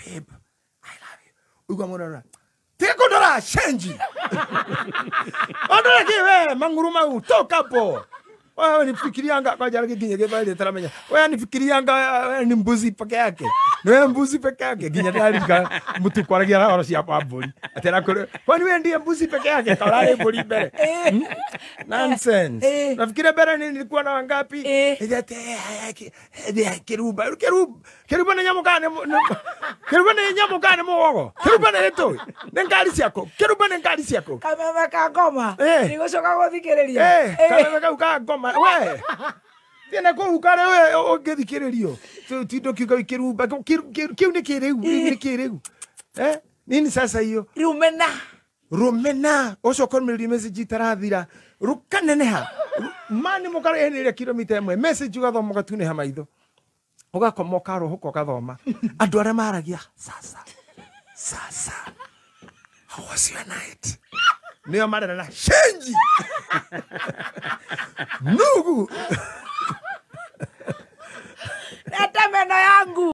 Babe, I love you. Uigua mũndũ arora, tiga kũndora cenji. Ondora kĩ we mang'uru mau toka hapo. Wewe nifikirianga kwa jana nginya gĩthwaĩri taramenya. Wewe nifikirianga wewe ni mbuzi peke yake. Ni wewe mbuzi peke yake nginya ndarika mtu kwaragia horo cia mbũri. Atĩ arakũrĩ kwani wewe ndiye mbuzi peke yake kaurarĩ mbũri mbere. Nonsense. Nafikiria mbere nilikuwa na wangapi? Ati, kirumba kirumba kirumba nĩ nyamũ kana kirumba nĩ nyamũ kana nĩ mũgogo? Kirumba nĩ gĩtũi nĩ ngari ciaku? Kirumba nĩ ngari ciaku? Kameme ka ngoma. Ndigũcoka gũthikĩrĩria. Kameme kau ka ngoma we tiene kũu kare we ũngĩthikĩrĩrio tindo kiuga kĩrumba kĩu nĩ kĩrĩu nĩ kĩrĩu nini sasa hiyo? Rumena. Rumena ũcio ũkũrũmĩrĩria message itarathira rũkaneneha mani mũkarehanĩria kilomita 1 message ũgathoma ũgatunĩha maitho ũgakoma ũkarũhũka ũgathoma andũ arĩa maragia sasa sasa how was your night nĩo marera na shenji nugu.